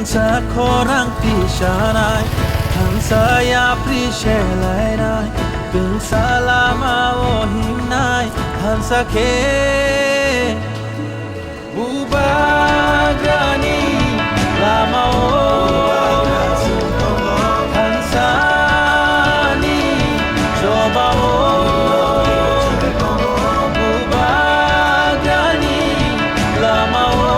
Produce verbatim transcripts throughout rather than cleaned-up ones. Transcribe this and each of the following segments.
Sa khorang tisanai, thansa yapri selainai, tungsa lama o hingnai, thansa khe Bubagrani lama o, thansani choba o, Bubagrani lama o,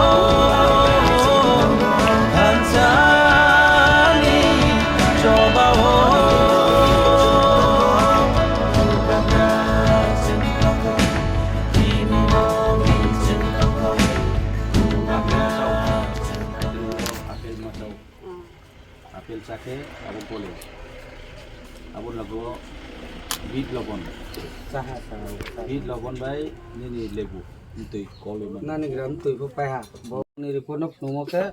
thansani choba o. Apple machao. Apple chakhe abo gole. Abo logo bit lobon. Chaha, chaha. Bit lobon bai nini lebu. Ntwi kole man. Nani gram twi phu paiha. Bo ni report no phunukmo khe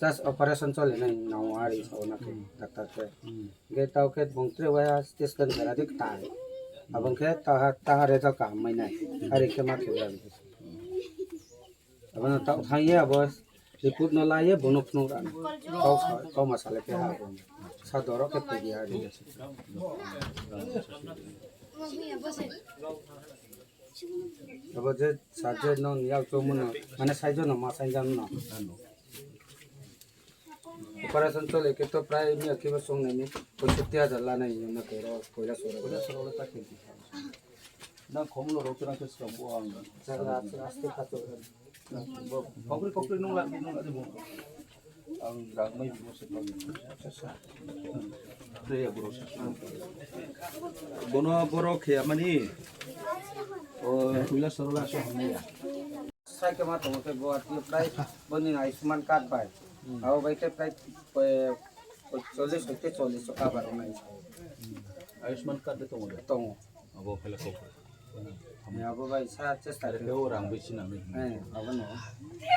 just operation chole nai nang ari sa na khe doctor khe. Hmm. Ge tau khe bong tre waya scan kara dik tai. Abong khe taha, taha result kaham mai nai. Ari khe ma khe ya. Abono tau thang ya bo report no la ye bono phunuk ra. Kau sa, kau ma sale khe ha bo. Sa doro khe phi ya ri. Abo je sa je no yak chomo no, mane sai jono ma sai jam no. Operation chole khe to prai miya kiba song nai ni poisotti hajar la nai na kero koila sora. Koila sora ta khe. Na khomlo ro kra khe song bo ang. Jaga aste aste khato. Bo kokri kokri nung la nung la bo. Ang rang mai bo se pa. Te ya bro. Bono borok khe mani. O koila sora la so hanya. Sai khe ma tongo tei bo atwi prai boni Ayushman card bai. Hmm. Abo bai tei prai, eh, chollish hoite chollish o cover wngnai. Ayushman card de tongo de? Tongo. Abo khe le kok. Ni abo bai sa chesta khe. Khe o rang bisi nang ni? Eh, abo no.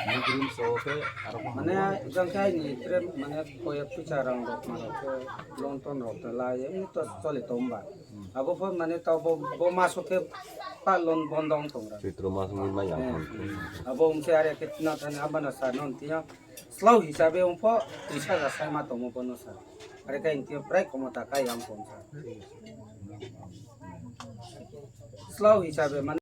Ni dream so khe aro ma mane hamo? Jang khe ni pre mane koyak puisa rang rok ma rok khe loan ton rok ta lai, ni to choli tom ba. Hmm. Abo pho mane to bo, bo maso khe pa loan bondo wng tong ra. Chitro mas ni mai ya. Eh. Abo wngse are khe na thani abana sa non tiya. Slow hisabe wngpho tris hajar sai ma tongo bono sa. Are khe intiyo prai khomota kai ang pon sa. Slow hisabe mane